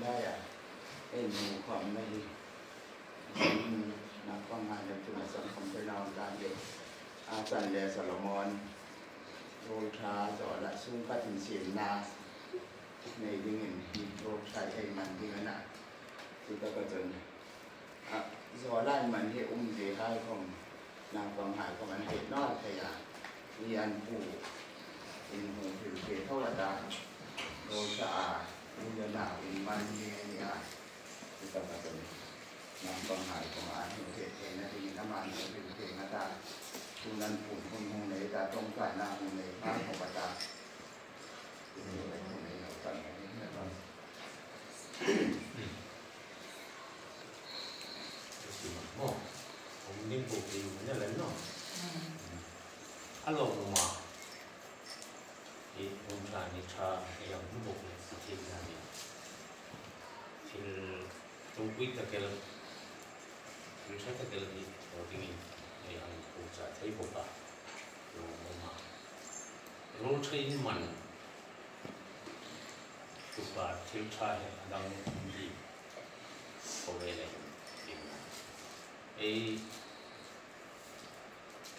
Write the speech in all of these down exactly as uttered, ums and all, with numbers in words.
Dai a, ei nu khawm na hi. Naupang hai le tu na san khawm te naw ta le. A chan le Solomon. Ruol ṭha zo la sung ka tin sin na. Nei dingin hi ruol ṭha ei man ding a na. Chu taka chun. A, zo la man hi um ze hai khawm. Naupang hai khawm an hei naw thei a. Ni an pu. In hung thil fe tho a ta. Ruol ṭha a. Ni na in man ni ni a. Chu taka chun. Naupang hai khawm an hung fe fe na dingin ama an hung fe fe na ta. Chu nan pu hung hung nei ta tong ka na hung nei ha khawm a ta. Hung nei hung nei na ta. Maw, um ding bawk ei um na la naw. A lo um a. I um ṭha ni ṭha, ei um bawk le Pathien a ni. Thil ropui tak el, thil ṭha tak el hi, lo dingin, ei hang ko cha thei bawk a. Lo um a. Ruol ṭha in man. Tuta thil ṭha hi a dang um di. Ko ve le. Ei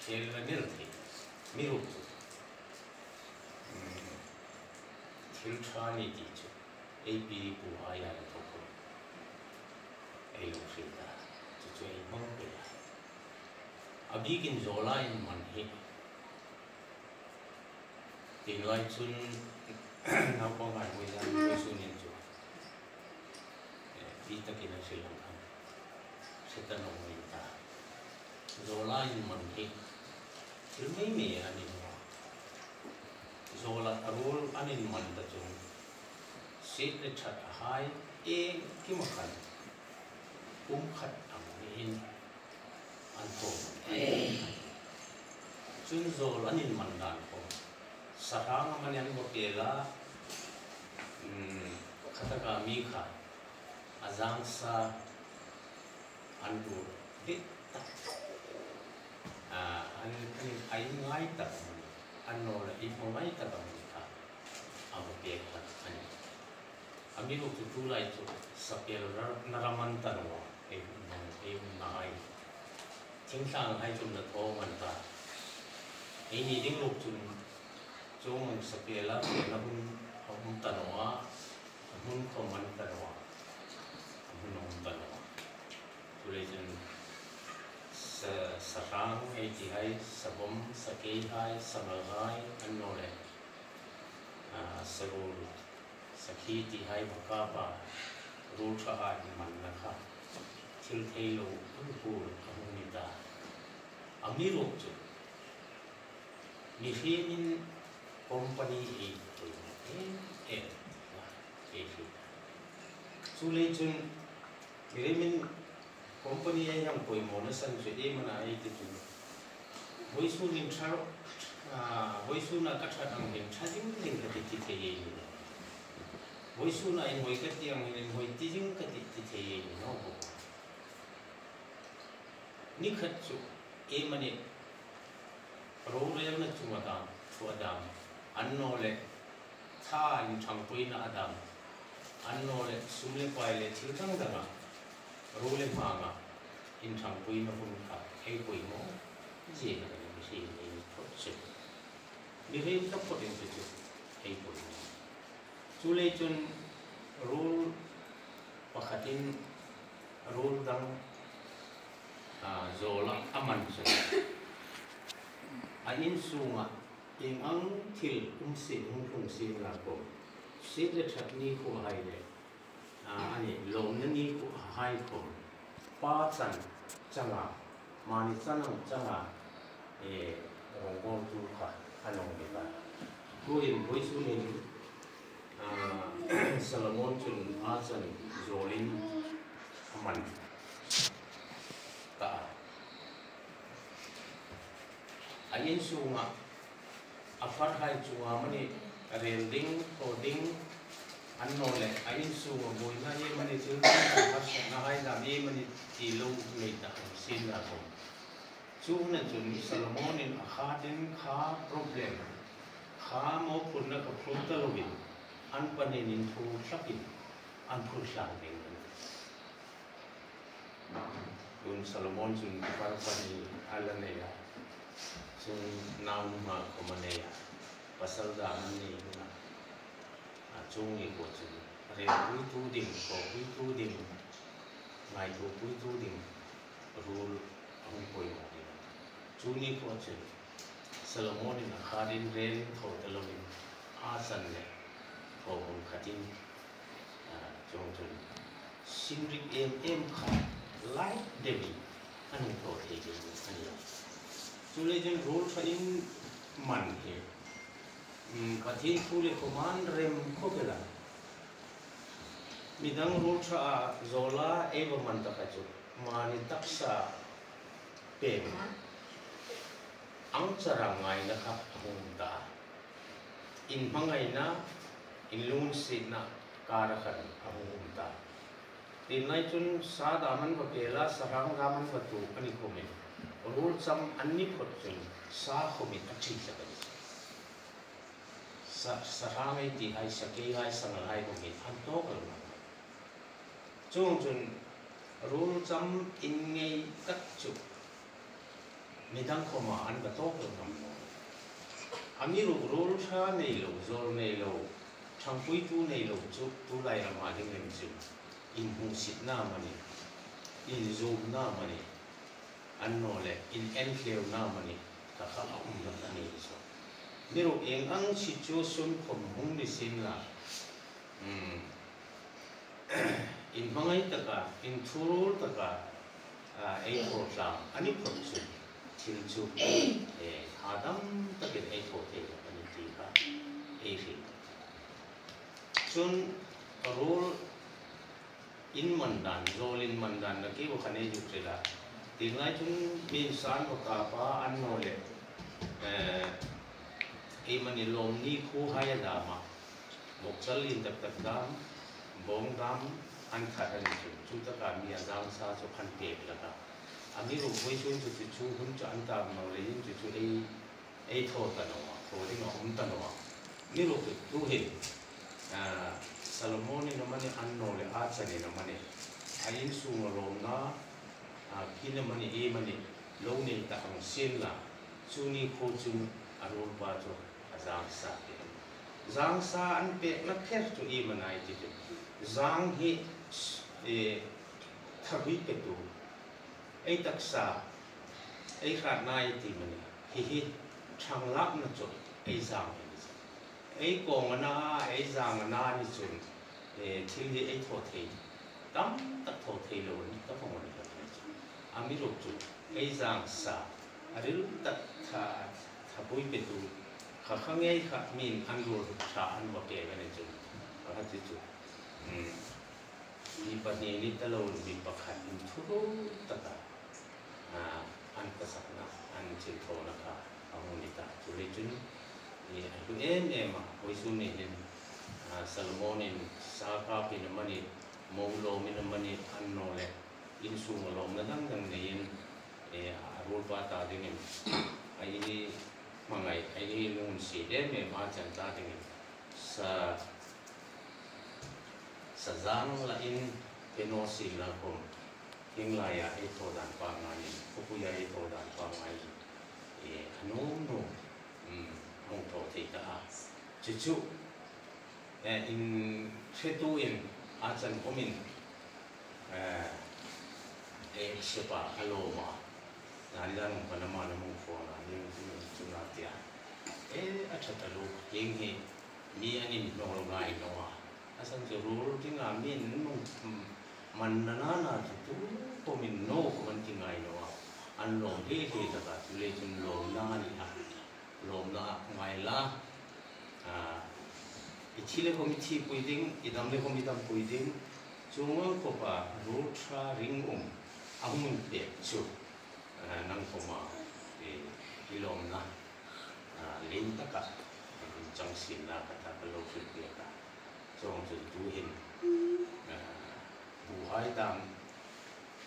khel la nel thei. Mi ruok chu. Hmm. Thil ṭha ni ti chu. Ei pi pu hai a la thawk. Ei lo hril ta. Chu chu ei hmang pei a. A bikin zo la in man hi. Tin lai chun naupang hai voi zan voi sun in chu. Eh, pi takin a hril ang khan. Hre ta naw ni ta. Zo la in man hi. Thil mei mei a ni naw. Zo la a ruol an in man ta chu. Siet le ṭhat a hai. Engkim a khan. Kum khat ang ni in. An thaw. Chun zo la an in man dan khawm. Sahrang amanih an va pel a. Hmm, khataka mi kha. A zang sa an tur dik tak. A, an, an, a inngai tak amanih. An naw la inngai tak amanih kha. A va pel tak a nih. Amiruokchu tulai chu sapelna ram an ta naw a, ei umna, ei umna hai. Thingtlang hai chun la thaw an ta. Eini ding ruok chun chuong sapelna, pelna hun a um ta naw a, a hmun khawm an ta naw a, a hmun a um ta naw a. Chuleiin sa, sahrang ei ti hai, sabawm, sakei hai, samal hai, an naw le, a, saruol, sakhi ti hai, makapa, ruol ṭha hai manna kha. Thil thei lo, an kuol, a hung ni ta. Amiruokchu. Mihriemin company ei poimaw em em, ei hriet. Chuleiin chun mihriemin company ei hang poimawna san chu ei mana ei ti chu. Voisun in ṭha, a, voisuna ka ṭhat ang hin ṭha zing zing ka ti ti thei ei ni. Voisuna inhawi ka ti ang hin inhawi ti zing ka ti ti thei ei ni naw bawk. Ni khat chu, ei mani, rorelna chunga dam, thu a dam, an naw le, tha inṭhangpuina a dam, an naw le, sum le pai le thil dang danga, ro le hmanga, inṭhangpuina hun kha, ei poimaw, zia ka ni, mihriem ei ni phawt chu. Mihriem taphawtin chu chu, ei poimaw. Chuleiin chun, ruol pakhatin, ruol dang, a, zo la a man chu. A insunga ieng ang thil um sien, hung tlung sien la khawm. Siet le ṭhat ni khu hai le. A, a ni, lawmna ni khu hai khawm. Pa chan changa, mani chan ang changa, e, rawngbawltu kha a nawm ni ta. Tuhin voisunin, a, Solomon chun a chan zawlin a man ta a. A insunga, a farhai chunga mani rel ding, thaw ding, an naw le, a insunga buoina ei mani thil dang, harsatna hai dam ei mani ti lo nei ta ang sien la khawm. Chu huna chun Solomonin a khatin kha problem, kha mawphurna kha phur ta lovin, an pahnin inthuo tlakin, an phur tlang ding. Chun Solomon chun far pahni a la nei a, chun nau hma khawm a nei a, pasal dang an nei hlak a. A, chuong ni kha chun rel puitu ding, ko puitu ding, ngaituo puitu ding ruol a hung poimaw ding. Chuong ni kha chun Solomonin a kharin rel thaw ta loin, a san le thaw hung khatin, a, chuong chun simrik em em kha lai deuin an hung thaw thei ding a nih. Chuleiin ruol ṭha inman hi, um, Pathien thu le khawm an rem khawp el a. Midang ruol ṭha a zawla ei va man ta kha chu, mani taksa peng ang chara ngaina kha a hung ta. Inhmangaina, inlunginsietna kara khan a hung um ta. Tienlai chun sa dam an va pel a, sa hrang dam an va tuok a ni khawmin, ruol cham an ni phawt chun sa khawmin a ṭhi hlak a nih. Sa, sa hrang ei ti hai, sa kei hai, sa ngal hai khawmin an tawk lo. Chuong chun ruol cham in ngei tak chu midang khawma an va tawk lo ngam naw. Amiruokchu ruol ṭha nei lo, zawl nei lo, ṭhangpuitu nei lo chu tulai rama ding lem chu inhmusitna amanih, inzumna amanih, annawleh inenhliemna amanih, kha kha a um hlak a ni chu. Amiruokchu ieng ang situation khawm hung ni sienla, um, inhmangai taka, inthuruol taka, a, ei thaw tlang a ni phawt chun thil chu, e, hadam takin ei thaw thei hlak a nih ti kha ei hril. Chun ruol inman dan, zawl inman dan na kei kha nei duk hrila. Tienlai chun min san va kap a, annawleh, e, ei mani lawm ni khuohai a dam a. Bawkchal lien tak tak dam, bawng dam an khat a ni chu, chu taka mi a zang sa chu an pek hlak a. Amiruokchu vawisun chu chu, chu hun chu an tam naw leiin chu chu ei, ei thaw ta naw a, thaw ding a um ta naw a. Amiruokchu tuhin, a, Solomonin amanih, annawleh a chanin amanih, a insung a lawmna, a, phina amanih, ei mani lo nei ta ang sienla, chu ni kha chun a ruolpa chu a zang sa. Zang sa an pekna pher chu iem a na ei ti chu, zang hi, e, thabui petu, ei taksa, ei hratna ei ti amanih, hi hi ṭhang lakna chu ei zang hi a ni chu. Ei kawng a na, ei zang a na ni chun, e, thil hi ei thaw thei, tam tak thaw thei lo a ni, tam tak a ni hlak a ni chu. Amiruokchu ei zang sa, a ril tak tha, thabui petu, kha kha ngei kha min an ruol ṭha an va pek a ni chu. Kha kha ti chu, um, mi pahni ni ta loin mi pakhat inthuruol taka, a, an hmasakna, an thilthawna kha a hung ni ta. Chuleiin chun, e, a hlu em em a, vawisun ni hin, a, Solomonin sa kapin amanih, mo lawmin amanih, annawleh insung a lawmna dang dang neiin, e, a ruolpa ta dingin a inhmangai, a inlunginsiet em em a chan ta dingin sa, sa zang lain pe naw sienla khawm, hieng laia ei thaw dan pangngaiin, khawpuia ei thaw dan pangngaiin, e, a nuom nuom, um, a hung thaw thei ta a. Chu chu, e, inhretuin a chan khawmin, e, e, sepa a lawm a. Nani dan hung pan ama na hung phone a, ni chu chu na tia. E, a ṭha taluo, hieng hi mi an inhnawl ngai naw a. A san chu ruol dinga min hung, um, manna nana chu tu khawmin naw khawm an ti ngai naw a. An lawm hle hle taka, chuleiin chun lawmna a ni a. Lawmna a ngai la. A, i thi le khawm i thipui ding, i dam le khawm i dampui ding. Chuong ang khawpa ruol ṭha ringum a hung pek chu, a, nang khawma, e, i lawmna, a, lien taka i chang sienla ka ta ka lo hrilpui a. Chuong chu tuhin, a, buhai dam,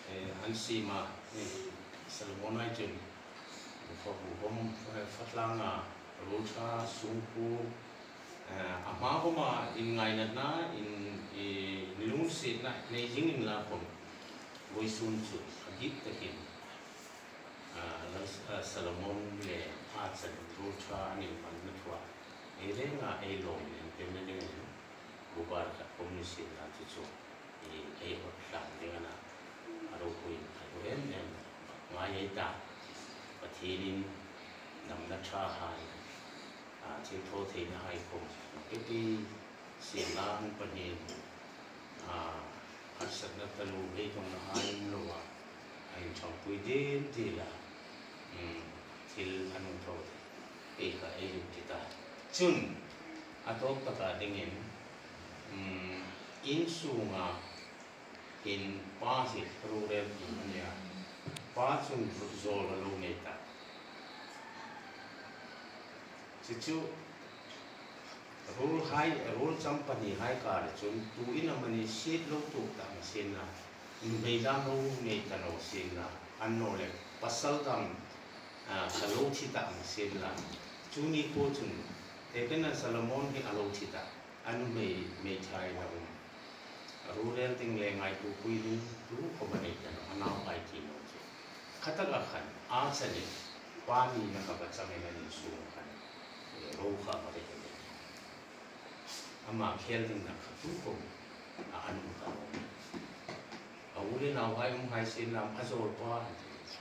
e, an siem a, e, Solomon hai chun, bu khawm, bu khawm, e, fak tlanga ruol ṭha sungkuo, e, a hma khawma inngainatna, in, e, inlung Sitna nei zing inla khom, vawisun chu a dik takin, a, Lal, a, Solomon le a chan ruol ṭha an inhmanna thua ei renga ei lawm intirna dingin bubar khat khom ni sienla chu chu, i, ei hawt tlang ding a na, a ropui a tlu em em. Ngai ei ta, Pathienin damna ṭha hai, a, thilthawtheina hai khom, ipi sienla an pahni, a, harsatna taluo, ei hnungna hai um loa, a inṭhangpui dil dila, um, thil an hung thaw te, ei kha ei ring ti ta. Chun, a tawp taka dingin, um, in sunga hin pa hi ruolrel ti a nia, pa chun zawl a lo nei ta. Chu chu, ruol hai, ruol chang pahni hai kar chun tuin amani siet lo tuok ta ang sienla, nuhmei dam lo nei ta naw sienla, annawleh pasal dam, a, kha lo thi ta ang sienla, chu ni po chun, tekena Solomon hi a lo thi ta, a nuhmei, mei thai la um. A ruolrel ding le ngaituopui ding tu khom a nei ta naw, a nauhai ti naw chu. Khataka khan, a chanin, pa nina kha va changin an insung khan, e, ro kha va rehei. Ama khel dingna kha tu khom, a, an um kha lo. A u le nauhai um hai sienla, a zawlpa,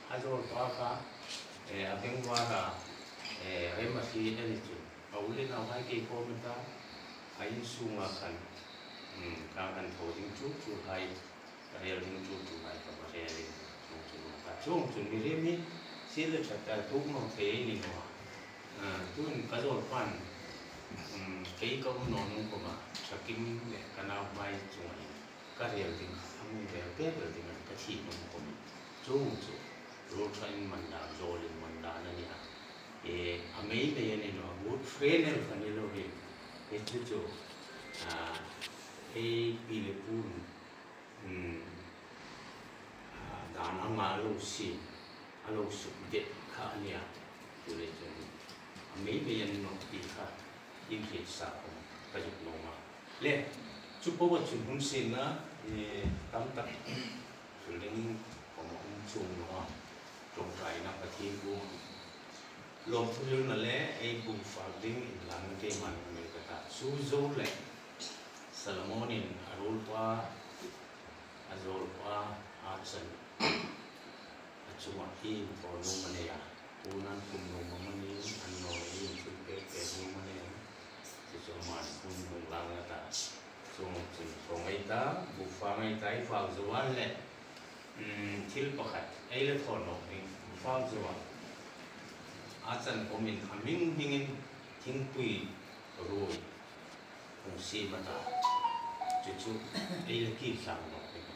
a zawlpa kha, e, a bengvara, e, rem a hriet a ni chu. A u le nauhai kei khom a ta, a insunga khan, um, ka kan thaw ding chu chu hai, rel ding chu chu hai ka va rel ding, chuong chu ka chuong chu mi rem hi, siet le ṭhat ta tuok naw thei ni naw. A, tuin ka zawlpan, um, kei ka um naw nung khoma, ṭha kim le ka nauhai chunga hin ka rel ding kha, a mi rel pek rel ding a, ka thi nung khom. Chuong chu, ruol ṭha inhman dan, zawl inhman dan a nia. E, a mei mei a ni naw, good friend el kha ni lo hi. Hi chu chu, a, ei pi le pu'n, um, a, dan anga a lo siem, a lo suk det kha a nia. Chuleiin chun, a mei mei a ni naw ti kha, in hriet sa khom ka zuk nuom a. Le, chu po a chun hun sienna, e, tam tak, hril ding khom a um chuong naw a, ṭawngṭaina Pathien kuoma lawmthu hrilna le ei bung fak ding inlangna keima nei ka ta. Chu zo le, Solomonin a ruolpa, a zawlpa, a chan, a chunga inthaw nuom a nei a, puon an kum nuom amanih, annawleh inthil pek pek nuom a nei a, chu chu aman hun hung lang a ta. Chuong chun thaw ngei ta, bu fak ngei ta, ei fak zo a le, um, thil pakhat ei la thaw nawk ding, bu fak zo a, a chan khawmin a hming hmingin thingpui ruoi hung siem a ta. Chu chu ei la kir tlang nawk ding.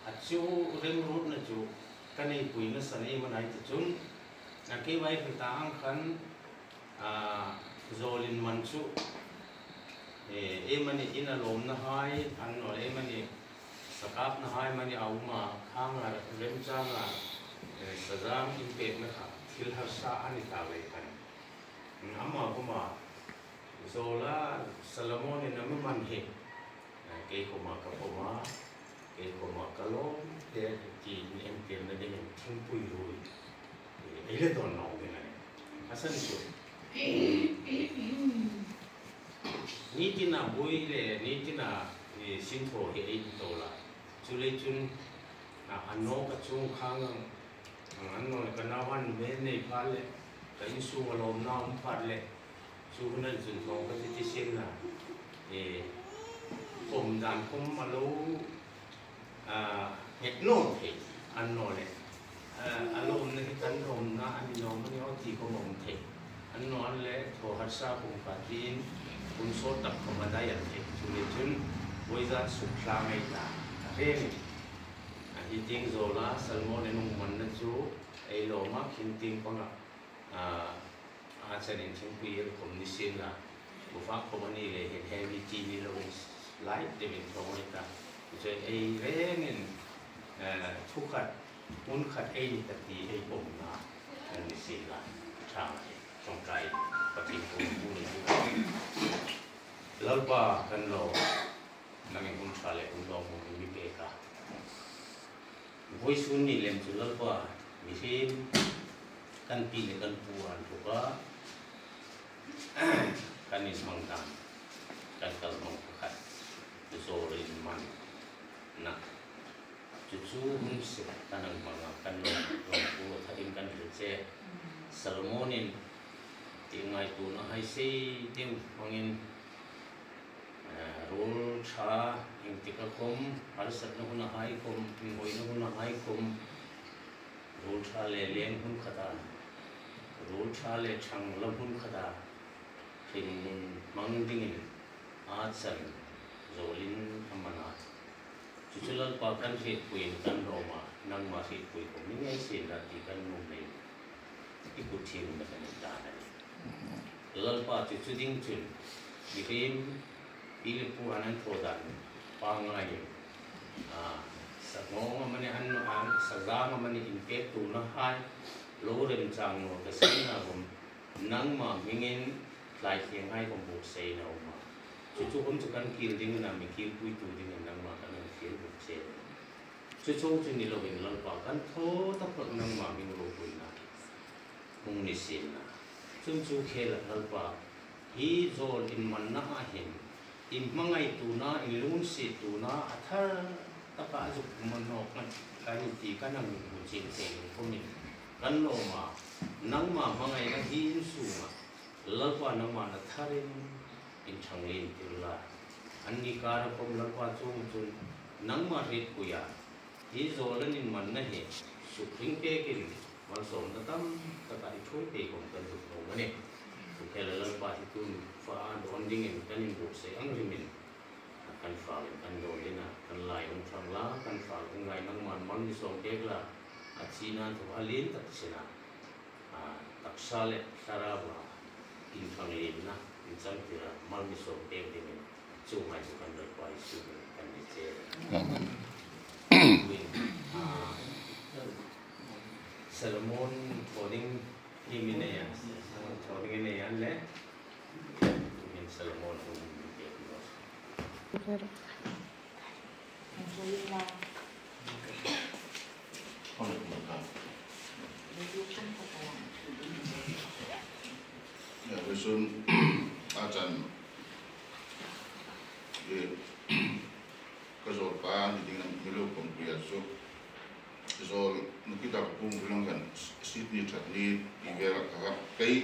A chu remruotna chu ka neipui nasa nei am a ni ti chun, a kei vai ka ta ang khan, a, zawlin man chu, e, ei mani ina lawmna hai, annawleh ei mani sakapna hai mani a um a, khang a remchang a, e, sazang inpekna kha thil harsa a ni ta ve khan. Ama kuoma, zawla Solomonin a mi man hi, e, kei kuoma ka pawm a, kei kuoma ka lawm, e, ti mi entirna dingin thingpui ruoi, e, ei la dawn nawk ding a nih. A san chu, ni tina buoi le, ni tina, e, sinthaw hi ei ti tawk la. Chuleiin chun, a, a nawk a chuong khang ang, a, annawleh ka nauhai'n nuhmei nei pha le, ka insung a lawmna um pha le, chu huna chun thaw ka ti ti sien la. E, pawm dan khom a lo, a, nghet naw thei, annawleh, a, a lawmna hi kan lawmna a ni naw maw ni aw ti khom a um thei. Annawleh thaw harsa khom ka tiin, hun sawt tak khom a dai a thei. Chuleiin chun, vawizan suk tlang ei ta, a reng. A, hi tieng zawla Solomonin a hung manna chu ei lawm a, khin tieng panga, a, a chanin thingpui el khom ni sien la, bu fak khom a ni lei hin heavy ti ni lo, light deuin thaw ei ta. Chu ei rengin, e, thu khat, hun khat ei ni ta ti ei pawmna a ni sien la, ṭha, ṭawngṭai, Pathien kuoma bu ni bu. Lalpa kan lawm, nangin hun ṭha le Vawisun ni lem chu Lalpa, mihriem kan pi le kan pu an thuka kan inhmang dan, kan kalhmang pakhat, zawlin manna. Chu chu hun sip kan hmang a, kan lawm, lawmthu a tharin kan hril che. Salomonin ti ngaituona hai sei deu hmangin, eh, ruol ṭha, iengtik a khom, harsatna hunahai khom, inhawina hunahai khom, ruol ṭha le leng hun khata, ruol ṭha le ṭhang lam hun khata, hringnun hmang dingin a chan zawlin a man a. Chu chu Lalpa kan hrietpuiin kan lawm a, nangma hrietpui khom ni ngei sien la ti kan nuom leiin i kut thienghlimna kan indan a nih. Lalpa chu chu ding chun, mihriem pi le pu an thaw dan pangngaiin, a, sak ngawng amanih an, an sak zang amanih inpektuonahai lo remchang naw ka sien a khom, nangma hmingin thlaithienghai khom buotsaiin a um a. Chu chu khom chu kan kir dingin a, mi kirpuitu dingin nangma kan hang fiel buk che. Chu chu chu ni loin Lalpa kan thaw taphot nangma hming ropuina hung ni sien la. Chun chu khela Lalpa, hi zawlin manna a hin, inhmangaituona, inlunginsiettuona a thar taka a zuk hmu nawk ngat kan ti kan hang hmu chieng thei khomin kan lawm a, nangma hmangaina hi in sunga Lalpa nangma na tharin inṭhang lien tir la. Anni kara khom Lalpa chuong chun nangma hrietpuia hi zawlin manna hi suk hring pekin malsawmna tam taka i ṭhuoi pei khom kan zuk nuom a nih. Chu khela Lalpa hi tun fa a dawn dingin kan inbuotsai ang rimin kan fâkin kan dawn ding a, kan lai hung ṭhang la, kan fâk hung ngai nangman mal mi sawm pek la, a china thu a lien tak sina, a, taksa le thlaraua inṭhang lienna inchang tira mal mi sawm pek dingin chuonghai chu kan Lalpa Isu hmingin kan ni che. Amen. Tuin, a, Solomon thaw ding hi mi nei a, thaw ding hi nei an le, tuin Solomon hung mi pek naw. Ia, vawisun a chan, e, ka zawlpa ni ding a mi lo pawmpui a chu, zawl, nuki tak pung bilang kan Sydney ṭhat ni ti vel a ka kei.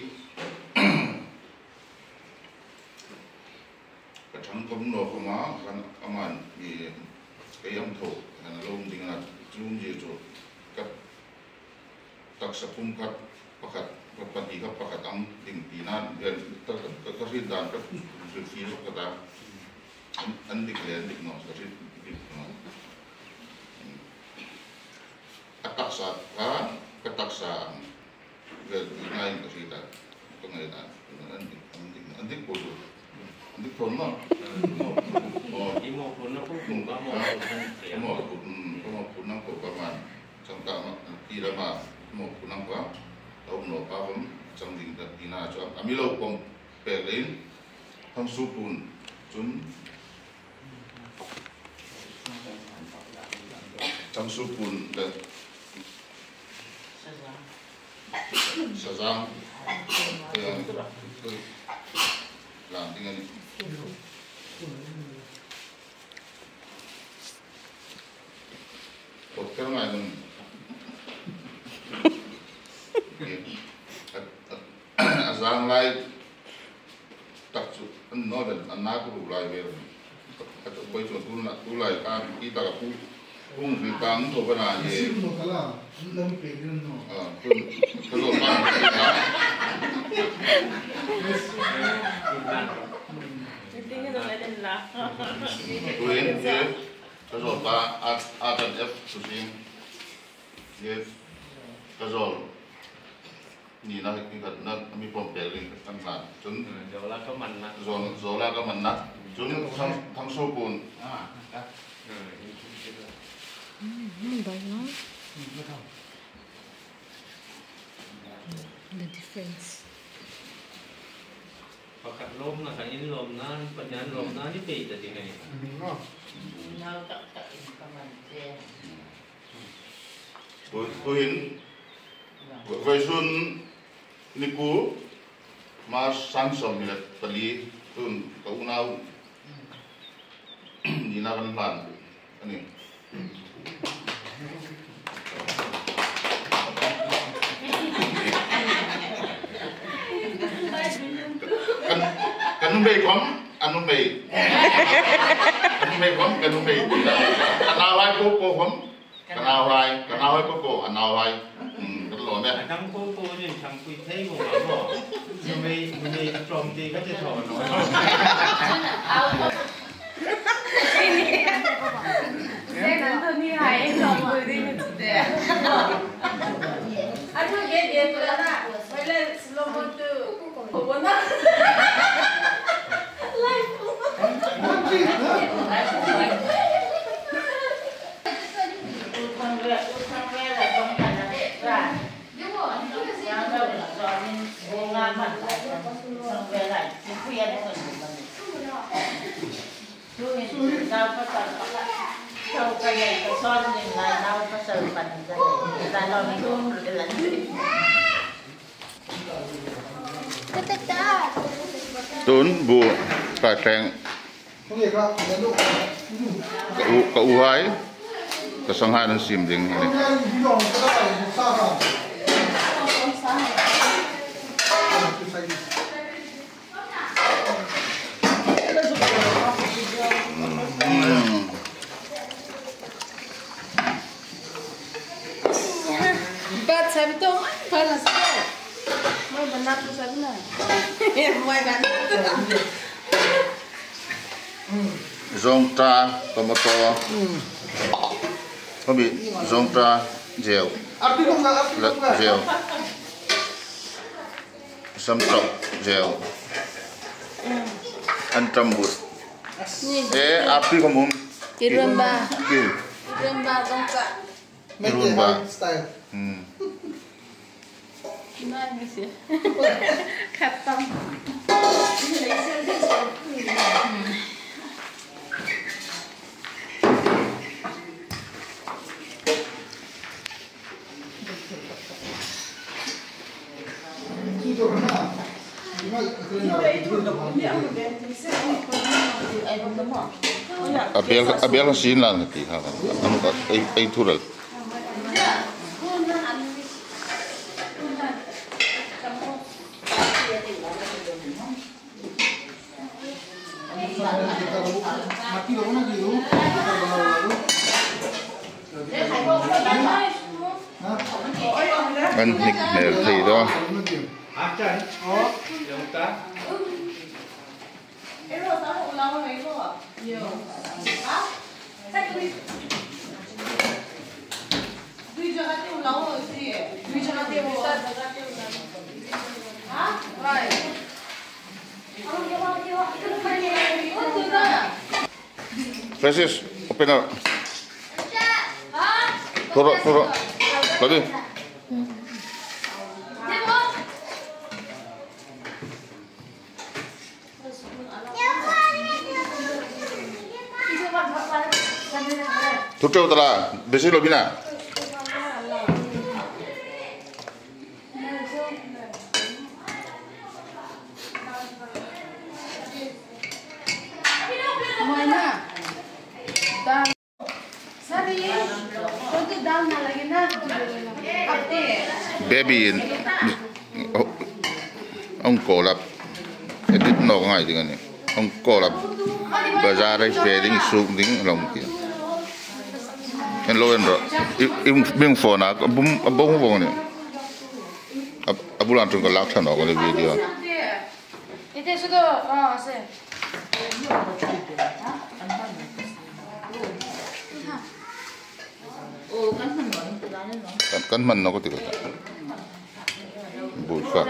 Ka ṭhang ka hung naw khoma, khan aman mi kei am tho, khan a lo um ding a, chu umzie chu ka taksa pum khat pakhat, ka pahni kha pakhat ang ding tina, ka, ka, ka hriet dan ka hrilfie zuk ka ta. An, an dik le an dik naw, ka hriet dik naw. A taksa kha, ka taksa ang. Vel, ina in ka hriet a, ka ngai a, an dik, an dik, an dik po chu. An dik thawn naw. Maw. I mawphurna po po ka mawphurna. Ka mawphur, mm, ka mawphurna po ka man. Chang ta ma, ti la ma, mawphurna po. A um naw pa khom, chang ding ta tina chu. A mi lo pawm pek leiin, Thangsuopun chun, Thangsuopun le Sazang. Eh, lam ding a nih. Kawtker ngai nun. Eh, a, a, a zang lai tak chu an naw vel, an na ka ru lai vel. Ka chu poi chu tu na, tu lai ka ki ta ka pu, pung ri tang to ka na ye. Sim no ka la, an lam pe rin no. Ah, tu, ka zo pa. Yes. Meeting ka zo lai den la. Tu en ye, ka zo pa, a, a tan F tu sing. Yes. Ka zo. Ni na, ni ka na, mi pawm pek ring kan hlan. Chun, mm, zawla ka manna. Zawl, zawla ka manna. Chun, Thang, Thangsuopun. Ah, ah. Mm, mm, bai no. The difference. Pakhat lawmna kha in lawmna, pakhat lawmna ni pei ta ding a nih. Mm. Nau tak tak in ka man che. Tuhin, vawisun ni kuo, March sâng sawmhni le pali, tun ka unau nina kan hlan a nih. Kan, kan nuhmei khawm, a nuhmei. Kan nuhmei khawm, kan nuhmei. A nauhai po po khawm, kan nauhai, kan nauhai po po, a nauhai. Hmm, kan lo ne. A dang po po nin thangpui thei maw maw. Nuhmei, nuhmei a tlawm ti ka ti thaw naw. Tun bu ka thleng. Ka u, ka uhai, ka sanghai an siem ding a nih. Bat sabi to, bat na sabi. Mai banat to sabi na. Mai banat. Zongta, tomato. Kami zongta, zeu. La, zeu. Samsok, zeu. An tambut. Eh, api khawm um. Irumba. Ki. Irumba, zongta. Irumba. Style. Hmm. Khatam. A bel, a bel sin lan ti ha. Am, ei, ei thural. An hnik hmel thei daw. Francis, open up. Thura, thura. Lagi. Thu ṭeo ta la, besi lo bina. Baby in, oh, hung call up. Edit nawk ngai ding a nih. Hung call up. Bazar-a fe ding, suk ding, long ding. En lo en ro. I, i, bing phone a, a bum, a bung bung ni. A, a bul an tung ka lak than nawk ni video. Ite sudo, ah, se. Kan, kan hman nawk ti ka ta. Bul fak.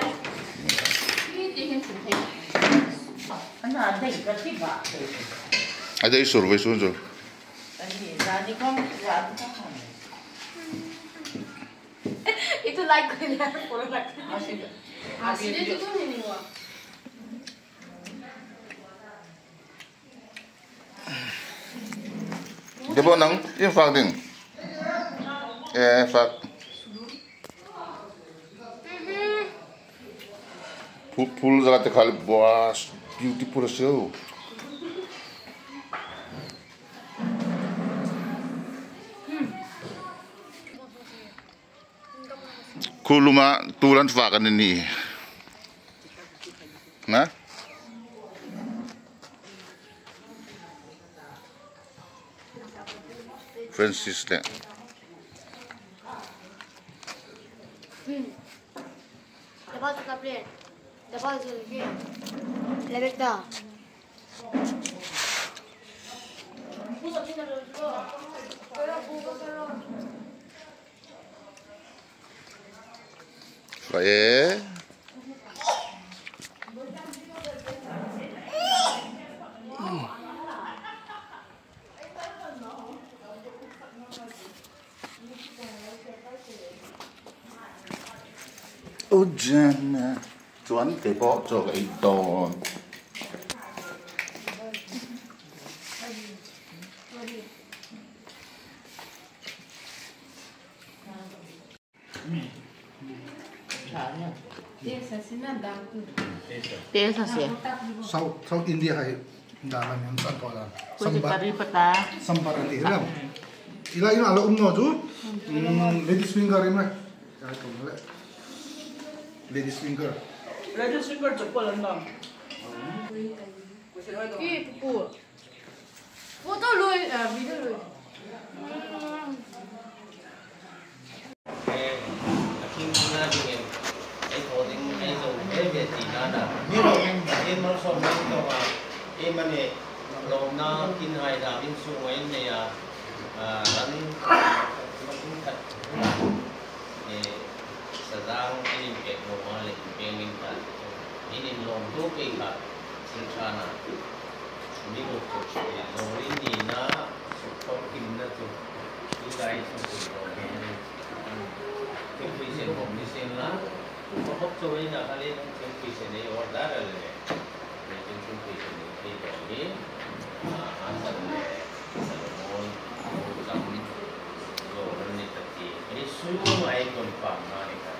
A dei sur ve sun sur. Itu like ko ni, follow like. Debo nang, in fak ding. Eh, fak. Phul, phul zala te khal, bua, beautiful a siu. Khuluma tulan fa kan ni. Na? Francis le. Hmm. Dapat ka plate. Dapat ka plate. Lebek ta. Fa e. Ujana. Chuan kei pawh chaw ka ei dawn. Taste a se. South, South India hai dam an, an thaw dan. Sambar. Curry patta. Sambar an ti hlak. Ila ila lo um naw chu. Mm, ladies finger i hriet. Ladies finger. Ladies finger chu pawl an lam. Ki pu. Photo lui, ah, video lui. Ei, a thing na dingin, ei thaw ding, ei zo ve ve tina na. Ni lo, ei mal som mai to a, ei mani lawmna kin hai da in su mai nei a, a, ran, ran khat. Ei, Sazang in pek lo ma le in pek in ta. In in lawm tu pek kha, sin chana. Mi lo chu, lawm in ni na, su khawm kin na chu. Chu lai chu chu lo ke ni. Thingpui sen bawm ni sien la. Chu ko hop chu ei na kha le, thingpui sen ei order le. Ni thingpui sen ei lo ni. Ah, an san le. Salmon, cham, zo ran ni ta ti. Ei su mai kon pam na ni ka.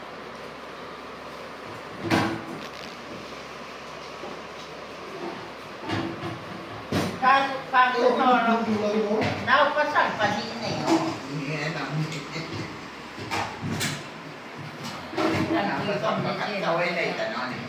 Kan, kan, kan, nau pasal pahni nei. Nau pasal pakhat kawai nei ta na ni.